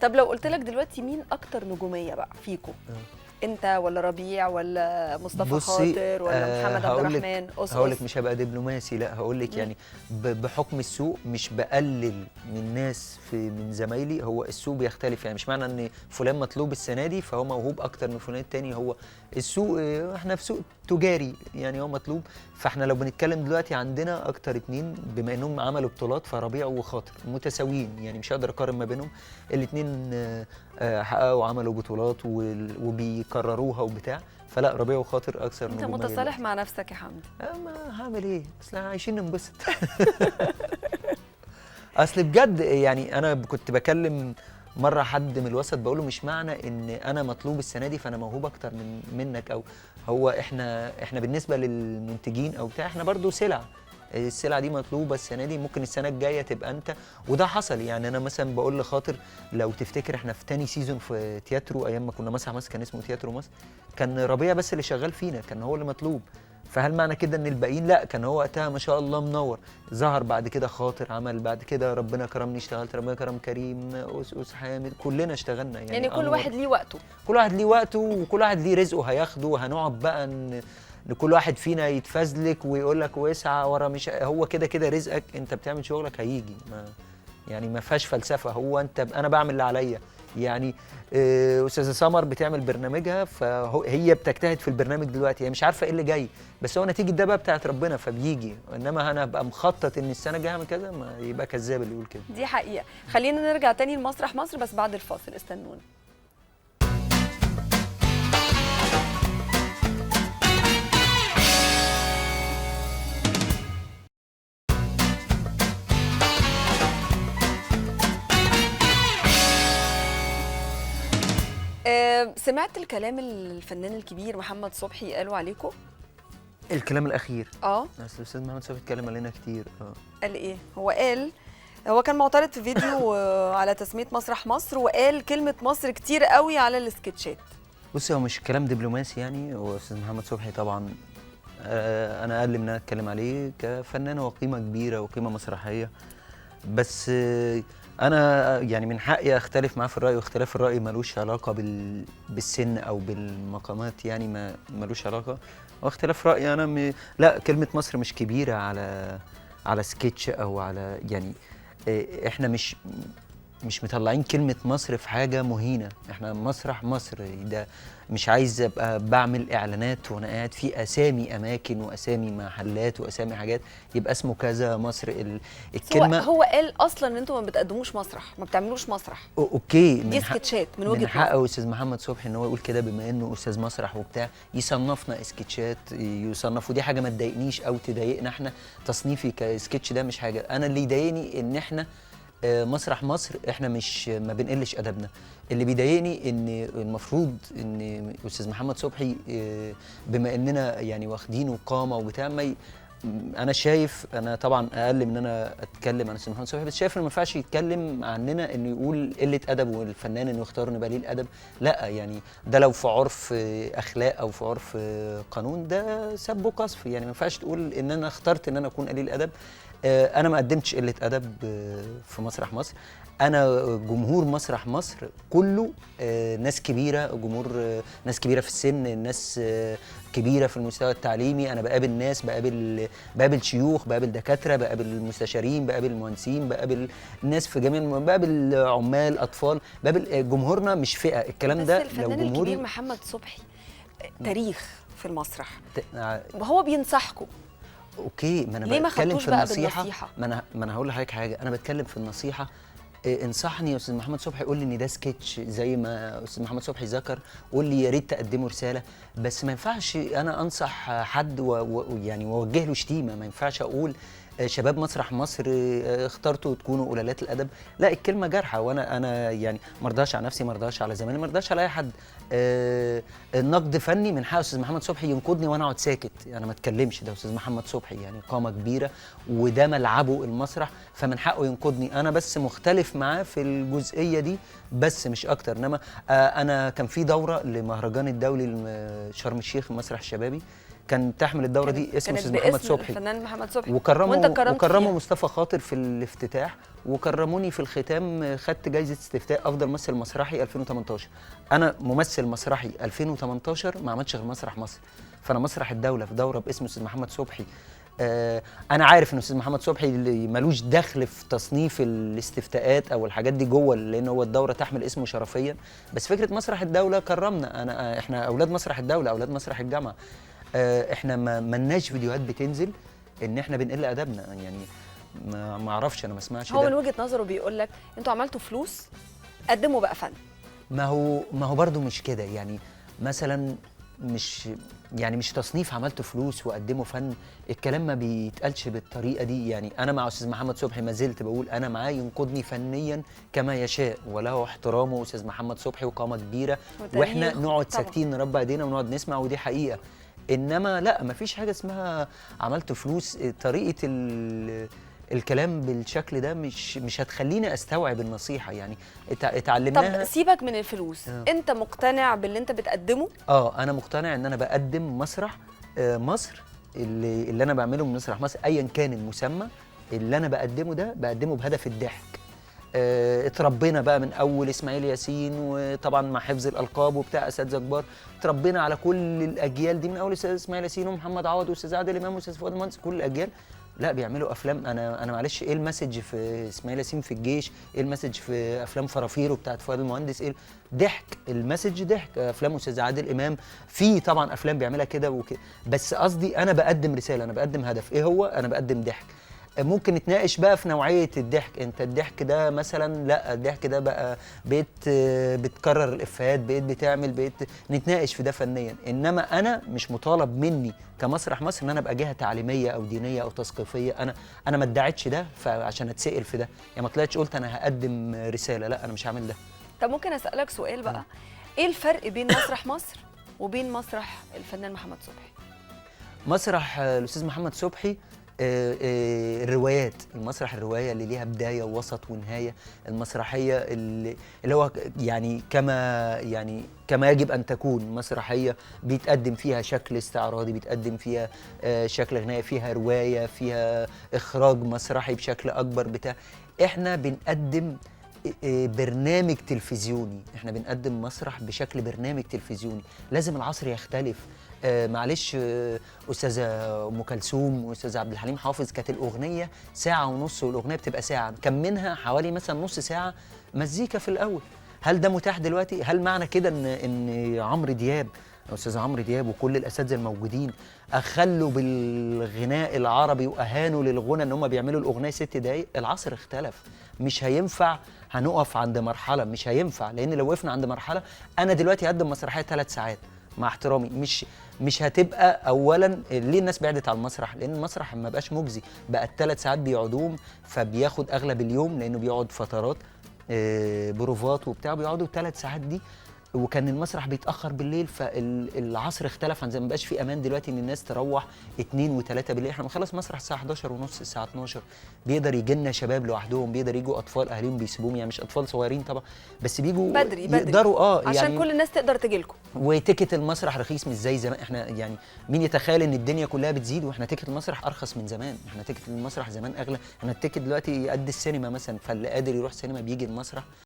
طب لو قلت لك دلوقتي مين اكتر نجوميه بقى فيكو؟ انت ولا ربيع ولا مصطفى خاطر ولا محمد عبد الرحمن؟ هقول لك مش هبقى دبلوماسي، لا هقول لك يعني بحكم السوق، مش بقلل من ناس من زمايلي، هو السوق بيختلف. يعني مش معنى ان فلان مطلوب السنة دي فهو موهوب اكتر من فلان التاني. هو السوق، احنا في سوق تجاري يعني، هو مطلوب. فاحنا لو بنتكلم دلوقتي عندنا اكتر اتنين بما انهم عملوا بطولات، فربيع وخاطر متساويين، يعني مش هقدر اقارن ما بينهم. الاتنين حققوا وعملوا بطولات وبيكرروها وبتاع، فلا ربيع وخاطر اكثر نجوميه. انت متصالح مع نفسك يا حمدي؟ ما هعمل ايه، اصل عايشين ننبسط. اصل بجد يعني انا كنت بكلم مرة حد من الوسط بقول له مش معنى ان انا مطلوب السنة دي فانا موهوب اكتر منك، او هو احنا بالنسبة للمنتجين او بتاع احنا برضو سلع، السلعة دي مطلوبه السنة دي، ممكن السنة الجاية تبقى انت. وده حصل يعني. انا مثلا بقول لخاطر لو تفتكر احنا في تاني season في تياترو، ايام ما كنا مسرح مصر كان اسمه تياترو مصر، كان ربيع بس اللي شغال فينا، كان هو اللي مطلوب. فهل معنى كده ان الباقيين لا؟ كان هو وقتها ما شاء الله منور. ظهر بعد كده خاطر، عمل بعد كده ربنا كرمني اشتغلت، ربنا كرم كريم، أس حامد، كلنا اشتغلنا يعني كل واحد ليه وقته، كل واحد ليه وقته، وكل واحد ليه رزقه هياخده. هنقعد بقى ان كل واحد فينا يتفزلك ويقول لك واسعى ورا، مش هو كده كده رزقك، انت بتعمل شغلك هيجي. ما يعني ما فيهاش فلسفة، هو انت انا بعمل اللي عليا يعني. استاذه سمر بتعمل برنامجها، فهي بتجتهد في البرنامج دلوقتي، هي مش عارفه ايه اللي جاي، بس هو نتيجة ده بقى بتاعت ربنا فبيجي. انما انا ابقى مخطط ان السنة الجاية هعمل كذا، ما يبقى كذاب اللي يقول كده. دي حقيقة. خلينا نرجع تاني لمسرح مصر بس بعد الفاصل، استنونا. سمعت الكلام الفنان الكبير محمد صبحي قالوا عليكم؟ الكلام الاخير؟ اصل الاستاذ محمد صبحي اتكلم علينا كتير. قال ايه؟ هو قال، هو كان معترض في فيديو على تسميه مسرح مصر، وقال كلمة مصر كتير قوي على السكتشات. بصي، هو مش كلام دبلوماسي يعني. هو استاذ محمد صبحي طبعا انا اقل من ان انا اتكلم عليه كفنان، هو قيمة كبيرة وقيمه مسرحية، بس أنا يعني من حقي أختلف معاه في الرأي، واختلاف الرأي ملوش علاقة بالسن أو بالمقامات، يعني ما ملوش علاقة. واختلاف رأيي أنا لا، كلمة مصر مش كبيرة على سكتش أو على يعني، إحنا مش مطلعين كلمة مصر في حاجة مهينة، إحنا مسرح مصر ده. مش عايز أبقى بعمل إعلانات وأنا قاعد في أسامي أماكن وأسامي محلات وأسامي حاجات يبقى اسمه كذا مصر. الكلمة هو قال أصلاً إن أنتوا ما بتقدموش مسرح، ما بتعملوش مسرح. okay، دي سكتشات من وجهة نظري. من حقه أستاذ محمد صبحي إن هو يقول كده، بما إنه أستاذ مسرح وبتاع، يصنفنا سكتشات، يصنفوا. دي حاجة ما تضايقنيش أو تضايقنا إحنا، تصنيفي كسكتش ده مش حاجة. أنا اللي يضايقني إن إحنا مسرح مصر احنا مش ما بنقلش ادبنا. اللي بيضايقني ان المفروض ان استاذ محمد صبحي بما اننا يعني واخدينه قامه وبتاع، انا شايف، انا طبعا اقل من ان انا اتكلم عن استاذ محمد صبحي، بس شايف انه ما ينفعش يتكلم عننا انه يقول قلة ادب، والفنان انه يختار انه يبقى ليه الادب. لا يعني ده لو في عرف اخلاق او في عرف قانون ده سب وقذف، يعني ما ينفعش تقول ان انا اخترت ان انا اكون قليل ادب. انا ما قدمتش قلة ادب في مسرح مصر. انا جمهور مسرح مصر كله ناس كبيرة، جمهور ناس كبيرة في السن، ناس كبيرة في المستوى التعليمي. انا بقابل ناس، بقابل شيوخ، بقابل دكاترة، بقابل مستشارين، بقابل مهندسين، بقابل ناس في جميع، بقابل عمال، اطفال، بقابل جمهورنا مش فئة. الكلام ده لو الفنان الكبير محمد صبحي تاريخ في المسرح وهو بينصحكم. okay، ما انا بتكلم في النصيحة. ما انا هقول لحضرتك حاجة، انا بتكلم في النصيحة. انصحني يا استاذ محمد صبحي، قول لي ان ده سكتش زي ما استاذ محمد صبحي ذكر، قول لي يا ريت تقدموا رسالة، بس ما ينفعش انا انصح حد ويعني واوجه له شتيمه. ما ينفعش اقول شباب مسرح مصر اخترتوا تكونوا قلالات الادب، لا الكلمة جارحه. وانا يعني ما ارضاش على نفسي، ما ارضاش على زمايلي، ما ارضاش على اي حد. النقد فني من حق استاذ محمد صبحي ينقدني وانا اقعد ساكت، انا ما اتكلمش. ده استاذ محمد صبحي يعني قامه كبيرة وده ملعبه المسرح، فمن حقه ينقدني. انا بس مختلف معاه في الجزئية دي بس، مش اكتر. انما انا كان في دوره لمهرجان الدولي شرم الشيخ المسرح الشبابي، كان تحمل الدورة دي اسم استاذ محمد صبحي، الفنان محمد صبحي، وكرموا مصطفى خاطر في الافتتاح، وكرموني في الختام. خدت جايزة استفتاء افضل ممثل مسرحي 2018. انا ممثل مسرحي 2018 ما عملتش غير مسرح مصر، فانا مسرح الدولة في دوره باسم استاذ محمد صبحي. انا عارف ان استاذ محمد صبحي اللي ملوش دخل في تصنيف الاستفتاءات او الحاجات دي جوه، لان هو الدورة تحمل اسمه شرفيا، بس فكرة مسرح الدولة كرمنا. احنا اولاد مسرح الدولة، اولاد مسرح الجامعة. احنا ما ملناش فيديوهات بتنزل ان احنا بنقل ادبنا، يعني ما اعرفش، انا ما اسمعش. هو من وجهه نظره بيقول لك انتوا عملتوا فلوس، قدموا بقى فن. ما هو برده مش كده، يعني مثلا مش يعني مش تصنيف عملتوا فلوس وقدموا فن، الكلام ما بيتقالش بالطريقة دي. يعني انا مع استاذ محمد صبحي ما زلت بقول انا معاه، ينقدني فنيا كما يشاء وله احترامه استاذ محمد صبحي وقامه كبيرة، واحنا نقعد ساكتين نربى ايدينا ونقعد نسمع، ودي حقيقة. انما لا، ما فيش حاجة اسمها عملت فلوس. طريقه الكلام بالشكل ده مش هتخليني استوعب النصيحة، يعني اتعلمناها. طب سيبك من الفلوس، انت مقتنع باللي انت بتقدمه؟ انا مقتنع ان انا بقدم مسرح مصر، اللي انا بعمله من مسرح مصر ايا كان المسمى اللي انا بقدمه، ده بقدمه بهدف الضحك. اتربينا بقى من اول اسماعيل ياسين، وطبعا مع حفظ الالقاب وبتاع اساتذة كبار، اتربينا على كل الاجيال دي من اول استاذ اسماعيل ياسين ومحمد عوض واستاذ عادل امام واستاذ فؤاد المهندس، كل الاجيال لا بيعملوا افلام. انا معلش، ايه ال message في اسماعيل ياسين في الجيش؟ ايه ال message في افلام فرافيرو بتاعت فؤاد المهندس؟ ايه ضحك، ال message ضحك. افلام استاذ عادل امام في طبعا افلام بيعملها كده وكده، بس قصدي انا بقدم رسالة، انا بقدم هدف. ايه هو؟ انا بقدم ضحك. ممكن نتناقش بقى في نوعية الضحك، انت الضحك ده مثلا لا، الضحك ده بقى بقيت بتكرر الافيهات، بقيت بتعمل، بقيت نتناقش في ده فنيا. انما انا مش مطالب مني كمسرح مصر ان انا ابقى جهة تعليمية او دينية او تثقيفيه. انا ما ادعيتش ده، فعشان اتسال في ده يعني ما طلعتش قلت انا هقدم رسالة، لا انا مش هعمل ده. طب ممكن اسالك سؤال بقى؟ ايه الفرق بين مسرح مصر وبين مسرح الفنان محمد صبحي؟ مسرح الاستاذ محمد صبحي الروايات، المسرح الرواية اللي ليها بداية ووسط ونهاية، المسرحية اللي هو يعني كما يجب أن تكون مسرحية، بيتقدم فيها شكل استعراضي، بيتقدم فيها شكل غنائي، فيها رواية، فيها إخراج مسرحي بشكل أكبر بتاع. إحنا بنقدم برنامج تلفزيوني، إحنا بنقدم مسرح بشكل برنامج تلفزيوني، لازم العصر يختلف. معلش، أستاذة أم كلثوم وأستاذ عبد الحليم حافظ كانت الأغنية ساعة ونص، والأغنية بتبقى ساعة، كان منها حوالي مثلا نص ساعة مزيكا في الأول. هل ده متاح دلوقتي؟ هل معنى كده إن عمرو دياب، أستاذ عمرو دياب وكل الأساتذة الموجودين أخلوا بالغناء العربي وأهانوا للغنى إن هم بيعملوا الأغنية 6 دقايق؟ العصر اختلف، مش هينفع هنقف عند مرحلة، مش هينفع، لأن لو وقفنا عند مرحلة، أنا دلوقتي هقدم مسرحية 3 ساعات مع احترامي مش هتبقى. اولا ليه الناس بعدت على المسرح؟ لان المسرح ما بقاش مجزي، بقى ال3 ساعات بيقعدوهم، فبياخد اغلب اليوم لانه بيقعد فترات بروفات وبتاع، بيقعدوا 3 ساعات دي، وكان المسرح بيتاخر بالليل، فالعصر اختلف عن زي ما بقاش في امان دلوقتي ان الناس تروح 2 و3 بالليل. احنا بنخلص مسرح الساعة 11:30 الساعة 12، بيقدر يجي لنا شباب لوحدهم، بيقدر يجوا اطفال اهاليهم بيسيبوهم، يعني مش اطفال صغيرين طبعا، بس بيجوا بدري بدري يقدروا عشان يعني كل الناس تقدر تجي لكم. و ticket المسرح رخيص مش زي زمان. احنا يعني مين يتخيل ان الدنيا كلها بتزيد واحنا ticket المسرح ارخص من زمان؟ احنا ticket المسرح زمان اغلى، احنا ال ticket دلوقتي قد السينما مثلا، فاللي قادر يروح سينما بيجي المسرح.